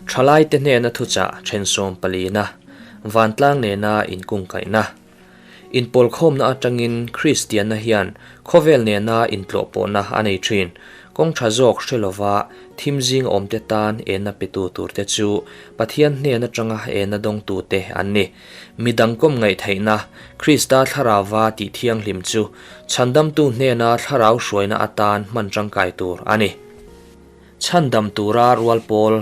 Thalaite hnena thuchah then sawmpalina, vantlang nena inkungkaihna. Inpawlkhawmna atangin Kristianna hian khawvel nena intlawhpawhna a nei thin. Kawng tha zawk hre lova thim zing awmte tan enna petu turte chu Pathian hnen atanga enna dawngtute an ni. Midang kawm ngaihtheihna, Krista thlarauva tih thianghlim chu chhandamtu hnena thlarau hruaina atan hman tangkai tur a ni. Chhandam tura rual pawl.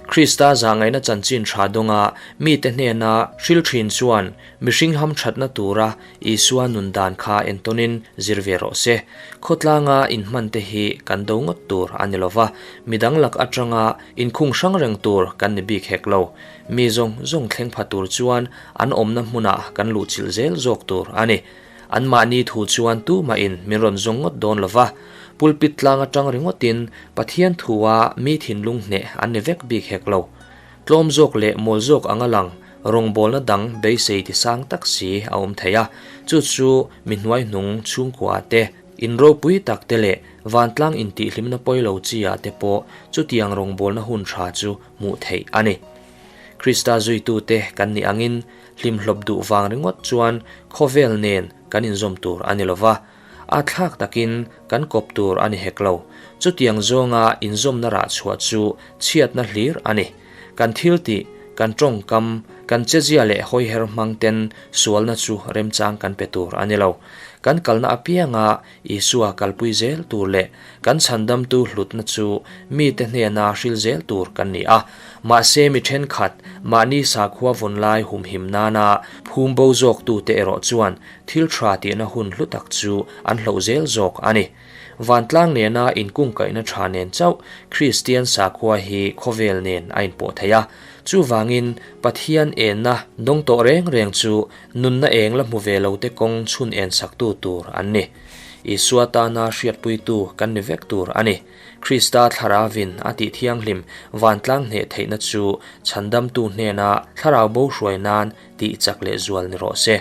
Krista zahngaihna chanchin tha dawnga mite hnena hril thin chuan mihring hamthatna tura Isua nun dan kha entawnin zir ve rawh se. Khawtlanga inhmante hi kan do ngawt tur a ni lova, midang lak atanga inkhung hrang reng tur kan ni bik hek lo. Mi zawng zawng thleng pha tur chuan an awmna hmunah kan luhchilh zel zawk tur a ni. Anmahni thu chuan tumahin min rawn zawng ngawt dawn lo va, pulpit tlang atang ringawtin Pathian thua mi thinlung hneh an ni vek bik hek lo. Tlawm zawk leh mawl zawk anga lang rawngbawlna dang beisei ti sang tak si a awm thei a, chu chu mi hnuaihnung chhungkua te, in ropui tak te leh vantlang intihhlimna pawilo chi ah te pawh chutiang rawngbawlna hun tha chu hmuh theih a ni. Krista zuitute kan nih angin Hlimhlawp duh vang ringawt chuan khawvel nen kan inzawm tur a ni lo va, a thlak takin kan kawp tur a ni hek lo. Chutiang zawnga inzawmna rah chhuah chu chhiatna hlir a ni. Kan thiltih, kan tawngkam, kan chezia leh hawiher hmang ten sualna chu remchang kan pe tur a ni lo. Kan kalna apianga Isua kalpui zel tur leh kan chhandamtu hlutna chu mite hnena hril zel tur kan ni a. Mahse mi thenkhat mahni sakhua vawn lai humhim nana phum bo zawktute erawh chuan thil tha tihna hun hlu tak chu an hloh zel zawk a ni. Vantlang nena inkungkaihna tha nen chauh Kristian sakhua hi khawvel nen a inpawh thei a. Chuvangin Pathian enna dawng tawh reng reng chu Nunna eng la hmu ve lo te kawng chhun en saktu tur an ni. Isua tana hriatpuitu kan ni vek tur a ni. Krista Thlaravin a tih thianghlim vantlang hneh theihna chu chhandamtu hnena thlarau bo hruai nan tih chak leh zual ni rawh se.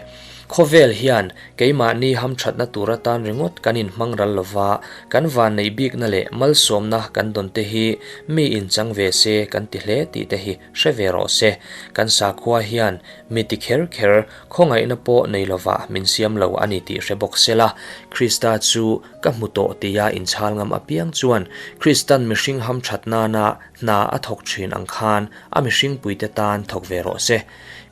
Khawvel hian keimahni hamthatna tur atan ringawt kan inhmang ral lova, kan vanneih bikna leh malsawmna kan dawn te hi mi inchang ve se kan ti hle tih te hi hre ve rawh se. Kan sakhua hian Mi ti kher kher, khawngaihna pawh nei lovah min siam lo a ni tih hre bawk sela, Krista chu ka hmu tawh tia inchhal ngam apiang chuan Kristan mihring hamthat nana hna a thawk thin ang khan a mihringpuite tan thawk ve rawh se.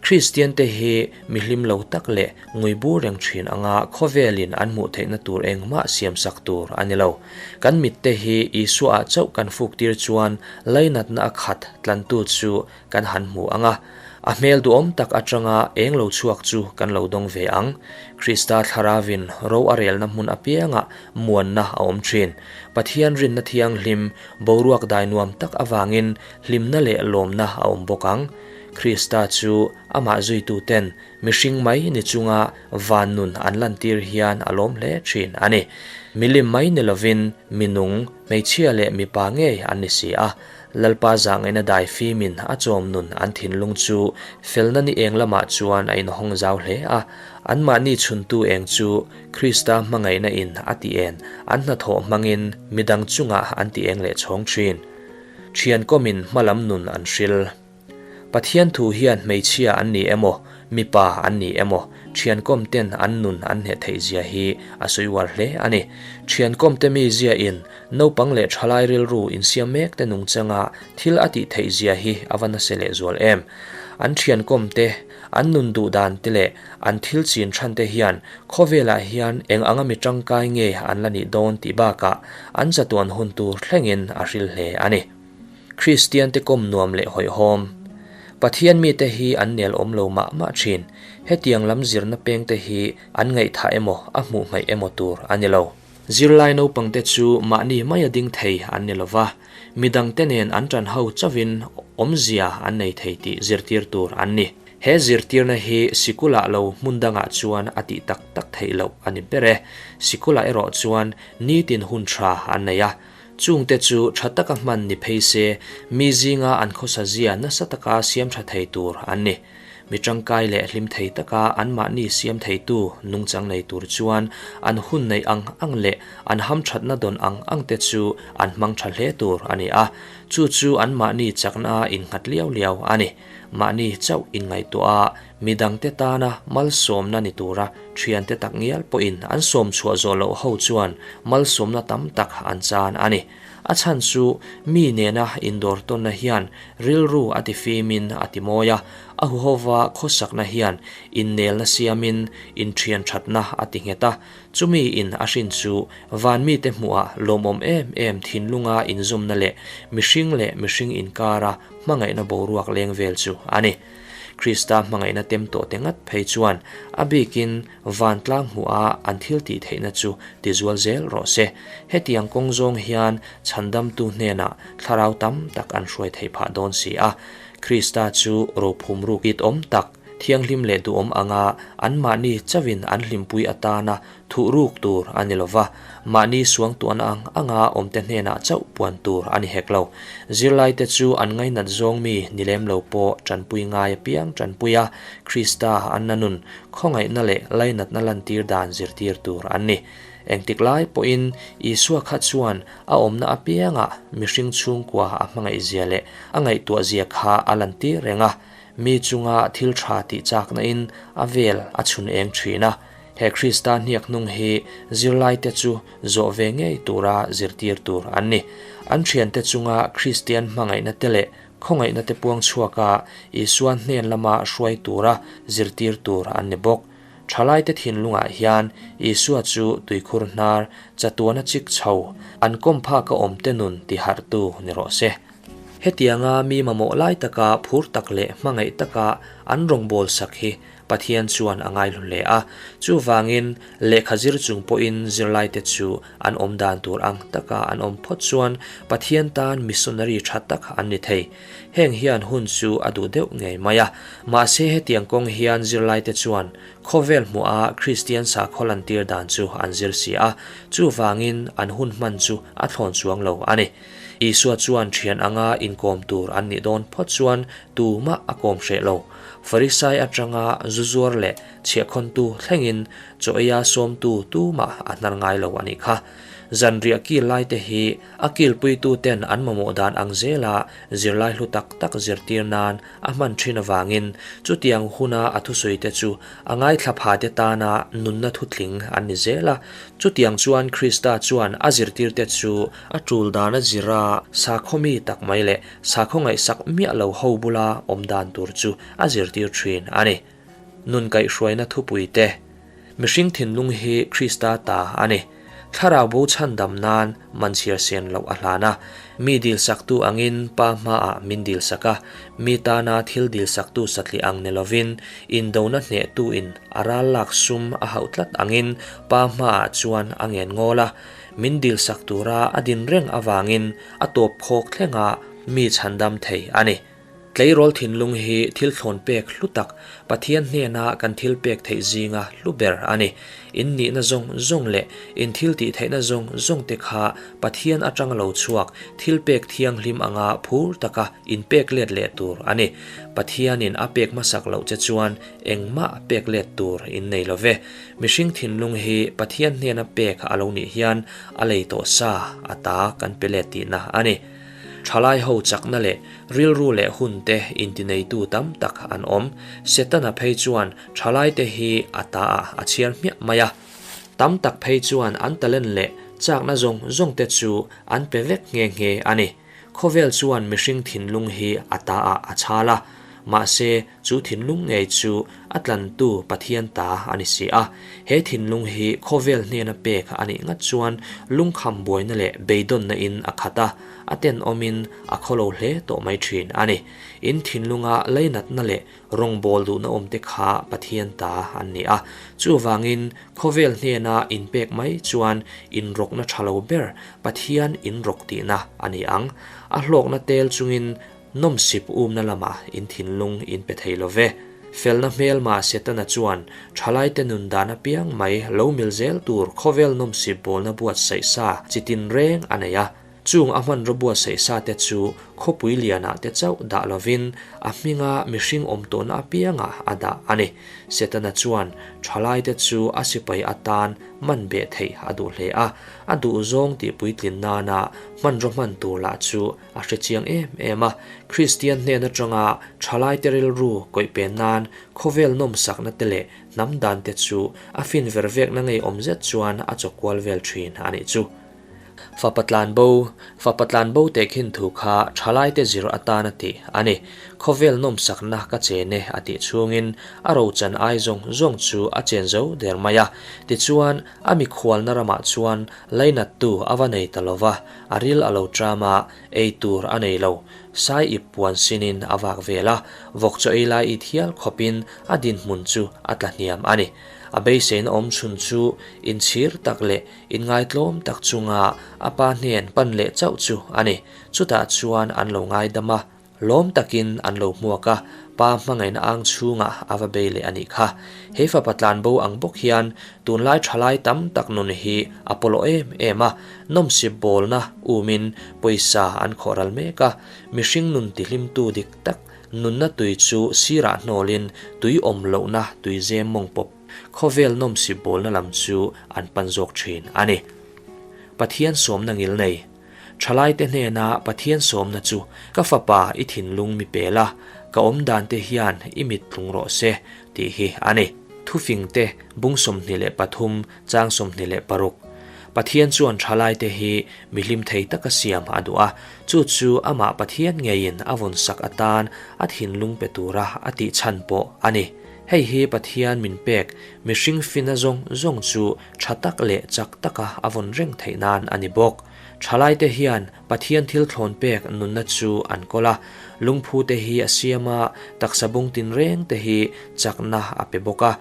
Kristiante hi mi hlim lo tak leh ngui bur reng thin anga khawvelin an hmuh theihna tur engmah siamsak tur a ni lo. Kan mitte hi Isuaah chauh kan fuktir chuan lainatna a khat tlantu chu Kan han hmu ang a, a hmel duhawm tak atanga eng lo chhuak chu kan lo dawng ve ang. Krista Thlaravin ro a relna hmun apiangah muanna a awm thin. Pathian rinna thianghlim, boruak dai nuam tak avangin hlimna leh lawmna a awm bawk ang. Krista chu amah zuituten mihring mai ni chunga van nun an lantir hian a lawm hle thin a ni. Milim mai ni lovin minung, hmeichhia leh mipa ngei an ni si a. Lalpa zahngaihna dai fimin a chawm nun an thinlung chu felna ni eng lamah chuan a inhawng zau hle a. Anmahni chhuntu eng chu Krista hmangaihna in a ti en, an hnathawh hmangin midang chungah an ti eng leh chhawng thin. Thian kawmin hmalam nun an hril. Pathian thu hian hmeichhia an ni emaw, mipa an ni emaw, thiankawm ten an nun an hneh theih zia hi a sawi uar hle a ni. Thiankawm te mi zia in naupang leh thalai rilru insiam mek te nungchanga thil a tih theih zia hi a va nasa leh zual em. An thiankawm te, an nun duh dan te leh an thil chin than te hian khawvelah hian eng anga mi tangkai nge an la nih dawn tih bakah an chatuan hun tur thlengin a hril hle a ni. Kristiante kawm nuam leh hawihhawm. Pathian mite hi an nel awm lo mah mah thin. Hetiang lam zirna pengte hi an ngaihthah emaw a hmuh hmaih emaw tur a ni lo. Zirlai naupangte chu mahni maia ding thei an ni lo va, midangte nen an tan ho chauhin awmzia an nei thei tih zirtir tur an ni. He zirtirna hi sikulah lo hmun dangah chuan a tih tak tak theih loh a ni ber e. Sikulah erawh chuan nitin hun tha an nei a. Chungte chu tha taka hman ni phei se, mi zinga an khawsa zia nasa taka siam tha thei tur an ni. Mi tangkai leh hlim thei taka anmahni siam theitu nungchang nei tur chuan an hun neih ang ang leh an hamthatna dawn ang ang te chu an hmang tha hle tur a ni a, chu chu anmahni chakna innghat liau liau a ni. Mahni chauh inngaihtuah a, midangte tana malsawmna ni tura thiante tak ngial pawhin an sawm chhuah zawh loh ho chuan malsawmna tam tak an chan a ni. A chhan chu mi nena indawr tawnna hian rilru a tifimin a timawi a, a huhova khawsakna hian innelna siamin inthian thatna a ti nghet a, chumi in a hrin chu van mite hmuhah lawmawm em em thinlunga inzawmna leh mihring leh mihring inkara hmangaihna boruak leng vel chu a ni. Krista hmangaihna tem tawh te ngat phei chuan a bikin vantlang hmuha an thil tih theihna chu tizual zel rawh se. Hetiang kawng zawng hian chhandamtu hnenah thlarau tam tak an hruai theih phah dawn si a. Krista chu rophum ruk it awm tak, thianghlim leh duhawm anga anmahni chauhin an hlimpui atana Thuh ruk tur a ni lova, mahni suangtuahna ang anga awmte hnenah chauh puan tur a ni hek lo. Zirlaite chu an ngainat zawng mi ni lem lo pawh tanpui ngai apiang tanpui a, Krista anna nun, khawngaihna leh lainatna lantir dan zirtir tur an ni. Engtik lai pawhin Isua kha chuan a awmna apiangah mihring chhungkua a hmangaihzia leh a ngaihtuahzia kha a lantir reng a, mi chunga thil tha tih chakna-in a vel a chhun eng thin a. He Krista hniak hnung hi zirlaite chu zawh ve ngei tura zirtir tur an ni. An thiante chunga Kristian hmangaihna te leh khawngaihna te puang chhuaka Isua hnen lama hruai tura zirtir tur an ni bawk. Thalaite thinlungah hian Isua chu tuikhur hnar chatuana chik chho, an kawm phaka awmte nun tiharhtu ni rawh se. Hetianga mi mamawh lai taka phur tak leh hmangaih taka an rawngbâwl sak hi Pathian chuan a ngaihlu hle a, chuvangin lehkha zir chung pawhin zirlaite chu an awm dan tur ang taka an awm phawt chuan Pathian tan missionary tha tak an ni thei. Heng hian hun chu a duh deuh ngei mai a, mahse hetiang kawng hian zirlaite chuan khawvel hmuha Kristian sakhaw lantir dan chu an zir si a, chuvangin an hun hman chu a thlawn chuang lo a ni. Isua chuan thian anga inkawm tur an nih dawn phawt chuan tumah a kawm hreh lo. Farisai atanga zu zuar leh chhiahkhawntu thlengin chaw eia sawmtu tumah a hnar ngai lo a nih kha. Zanriah kil laite hi a kilpuituten an mamawh dan ang zela zirlai hlu tak tak zirtir nan a hman thin avangin chutiang huna a thusawite chu a ngaithla phate tana nunna thutling an ni zel a. Chutiang chuan Krista chuan a zirtirte chu a tul dan a zir a, sakhaw mi tak mai leh sakhaw ngaihsak miah lo ho bula awm dan tur chu a zirtir thin a ni. Nun kaihhruaina thupuite, Mihring thinlung hi Krista ta a ni. Thlarau bo chhandam nan manchhiar sen loh a hlan a. Mi dilsaktu angin Pa hmaah min dilsak a, mi tana thil dilsaktu satli ang ni lovin indona hnehtuin a ral lak sum a hauh tlat angin Pa hmaah chuan a ngen ngawl a. Min dilsak tura a din reng avangin a tawp khawk thlenga mi chhandam thei a ni. Tleirawl thinlung hi thil thlawn pek hlu tak, Pathian hnena kan thil pek theih zinga hlu ber a ni. In nihna zawng zawng leh in thil tih theihna zawng zawng te kha Pathian atang lo chhuak thil pek thianghlim anga phur taka in pek let leh tur a ni. Pathianin a pek hmasak loh che chuan engmah pek let tur in nei lo ve. Mihring thinlung hi Pathian hnena pek a lo nih hian a lei tawh sa a ta kan pe let tihna a ni. Thalai ho chakna leh rilru leh hun te intineitu tam tak an awm. Setana phei chuan thalai te hi a ta ah a chhiar hmiah mai a. Tam tak phei chuan an talent leh chakna zawng zawng te chu an pe vek nghe nghe a ni. Khawvel chuan mihring thinlung hi a ta ah a chhal a. Mahse, chu thinlung ngei chu a tlantu Pathian ta a ni si a. He thinlung hi khawvel hnena pek a nih ngat chuan lungkham buaina leh beidawnna in a khat a, a tenawmin a khawlo hle tawh mai thin a ni. In thinlunga leinatna leh rawngbâwl duhna awmte kha Pathian ta an ni a. Chuvangin, khawvel hnena inpek mai chuan inrawkna tha lo ber Pathian inrawk tihna a ni ang. A hlawkna tel chungin Nawmsip umna lamah in thinlung in pe thei lo ve. Felna hmelma Setana chuan thalaite nun dan apiang mai lo mil zel tur khawvel nawmsip bawlna buatsaih sa chi tin reng a nei a. Chung a hmanraw buatsaih sa te chu khawpui lianah te chauh dah lovin a hminga mihring awm tawhna apiangah a dah a ni. Setana chuan thalaite chu a sipai atan man beh theih a duh hle a, a duhzawng tihpuitlin nana hmanraw hman tur lah chu a hre chiang em em a. Kristian hnen atanga thalaite rilru kawih pen nan khawvel nawmsakna te leh hnam dan te chu a fin ver vekna ngeiawm zet chuan a chawkual vel thin a nih chu. Fapa tlanbo, Fapa tlanbo teh khin thu kha thalaite zir atan a tih a ni. Khawvel nawmsakna ka chen e a tih chhungin a rochan ai zawng zawng chu a chen zo der mai a. Tichuan, a mikhualna ramah chuan lainattu a va nei ta lo va, a ril a lo ṭam a, ei tur a nei lo. Sai ip puan sinin a vak vel a, vawk chaw ei lai it hial khawpin a dinhmun chu a tla hniam a ni. A beiseina awm chhun chu inchhir tak leh Inngaitlawm tak chunga a pa hnen pan leh chauh chu a ni. Chutah chuan an lo ngaidam a, lawm takin an lo hmuak a, pa hmangaihna ang chhungah a va bei leh a nih kha. He fapa tlanbo ang bawk hian tunlai thalai tam tak nun hi a pawlawh em em a, nawmsip bawlna umin pawisa an khawh ral mek a, mihring nun tihlimtu dik tak nunna tui chu sirah hnawlin tui awm lohna tuizem mawng pawp Khawvel nawmsip bawlna lam chu an pan zawk thin a ni. Pathian sawmna ngil nei. Thalaite hnena Pathian sawmna chu ka fapa i thinlung mi pel a, ka awm dan te hian i mit tlung rawh se tih hi a ni. Thufingte bung 23 chang 26. Pathian chuan thalaite hi mi hlim thei taka siam a duh a, chu chu amah Pathian ngeiin a vawnsak atan a thinlung pe tura a tih chhan pawh a ni. Hei hi Pathian min pek mihring fina zawng zawng chu tha tak leh chak taka a vawn reng theih nan a ni bawk. Thalaite hian Pathian thil thlawn pek nunna chu an kawl a, lungphu te hi a siam a, taksa bung tinreng te hi chakna a pe bawk a.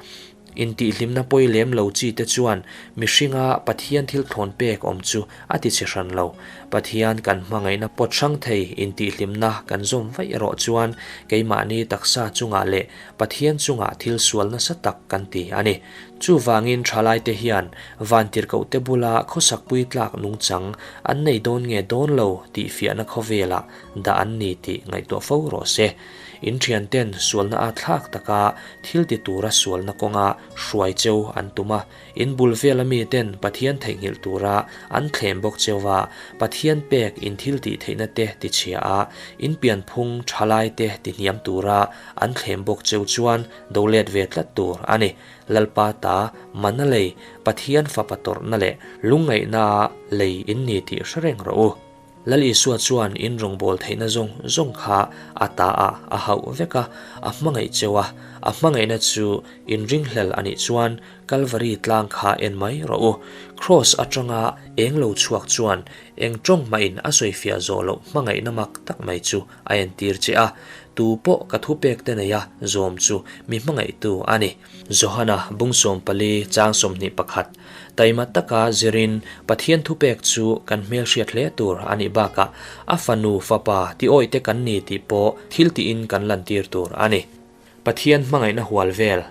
Intihhlimna pawi lem lo chi te chuan mihringa Pathian thil thlawn pek awm chu a ti chhe hran lo. Pathian kan hmangaihna pawt hrang thei intihhlimna kan zawm vaih erawh chuan keimahni taksa chungah leh Pathian chungah thil sual nasa tak kan ti a ni. Chuvangin thalaite hian vantirhkohte bula khawsakpui tlak nungchang an nei dawn nge dawn lo tih fiahna khawvelah dah an ni tih ngaihtuah fo rawh se. In thianten sualna a thlak taka thil ti tura sualna kawnga hruai cheu an tum a, In bul vela miten Pathian theihnghilh tura an thlem bawk cheu va, Pathian pek in thil tih theihna te ti chhia a, in pianphung tha lai te ti hniam tura an thlem bawk cheu chuan do let ve tlat tur a ni. Lalpa ta mana lei Pathian fapa tawrhna leh lungngaihna lei in ni tih hre reng rawh u. Lal Isua chuan in rawngbâwl theihna zawng zawng kha a ta ah a hauh vek a, a hmangaih cheu a, a hmangaihna chu in ringhlel a nih chuan Kalvari tlang kha en mai rawh u. Kraws aṭanga eng lo chhuak chuan eng ṭawng hmain a sawifiah zawh loh hmangaihna mak tak mai chu a entir che a, tu pawh ka thupek te neia zawm chu mi hmangaihtu a ni. Johana bung 14 chang 21 Taima taka zirin Pathian thupek chu kan hmelhriat hle tur a nih bakah a fanu fapa ti awih te kan ni tih pawh thil tiin kan lantir tur a ni. Pathian hmangaihna hual vel.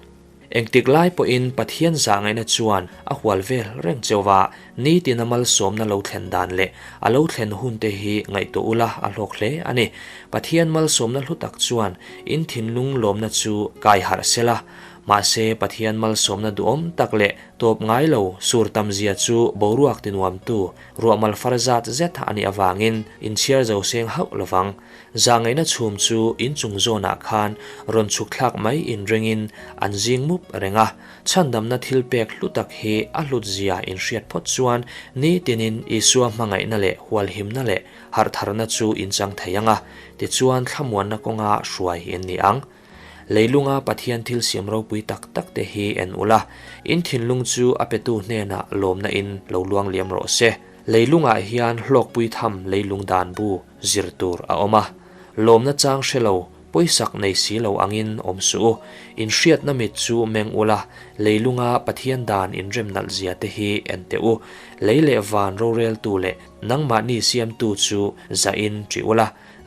Engtik lai pawhin Pathian zahngaihna chuan a hual vel reng cheu va, nitin a malsawmna lo thlen dan leh a lo thlen hun te hi ngaihtuah ula a hlawk hle a ni. Pathian malsawmna hlu tak chuan in thinlung lawmna chu kai harh sela, Mahse, Pathian malsawmna duhawm tak leh tawp ngai lo sur tamzia chu boruak tinuamtu ruahmal far zat zet a nih avangin inchhiar zo seng hauh lovang. Zahngaihna chhum chu inchung zawnah khan rawn chhuk thlak mai inringin an zing mup reng a. Chhandamna thil pek hlu tak hi a hlutzia inhriat phawt chuan nitinin Isua hmangaihna leh hualhimna leh harhtharna chu inchang thei ang a, tichuan thlamuanna kawnga hruai in ni ang. Leilunga Pathian thil siam ropui tak tak te hi en ula, in thinlung chu a petu hnenah lawmna in lo luang liam rawh se. Leilungah hian hlawkpui tham leilung dan bu zir tur a awm a, lawmna chang hre lo Pawisak nei si lo angin awm suh u. In hriatna mit chu meng ula, leilunga Pathian dan inrem nalh zia te hi en teh u. Lei leh van roreltu leh nangmahni siamtu chu zahin ṭih ula,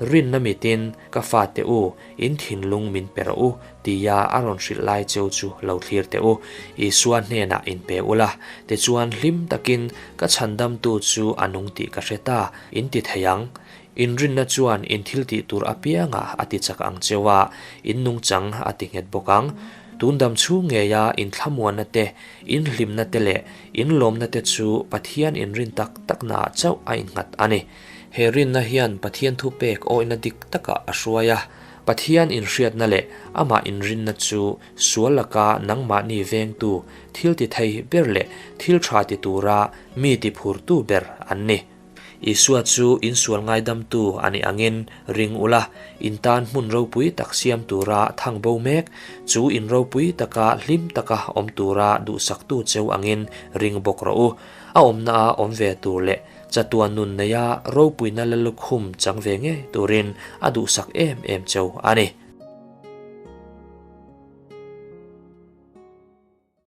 rinna mitin ka fate u, in thinlung min pe rawh u, tia a rawn hrilh lai cheu chu lo thlir teh u. Isua hnenah in pe ula, tichuan hlim takin ka chhandamtu chu a nung tih ka hre ta, in ti thei ang. Inrinna chuan in thil tih tur apiangah a ti chak ang cheu a, in nungchang a ti nghet bawk ang. Tun dam chhung ngeia in thlamuanna te, in hlimna te leh in lawmna te chu Pathian inrin tak taknaah chauh a innghat a ni. He rinna hian Pathian thupek awihna dik takah a hruai a. Pathian inhriatna leh amah inrinna chu sual laka nangmahni vengtu, thil ti thei ber leh thil tha ti tura mi ti phurtu ber an ni. Isua chu insual ngaidamtu a nih angin ring ula, in tan hmun ropui tak siam tura thang bo mek, chu in ropui taka hlim taka awm tura duhsaktu cheu angin ring bawk rawh u. A awmna a awm ve tur leh chatuan nun neia ropuina la lukhum chang ve ngei turin a duhsak em em cheu a ni.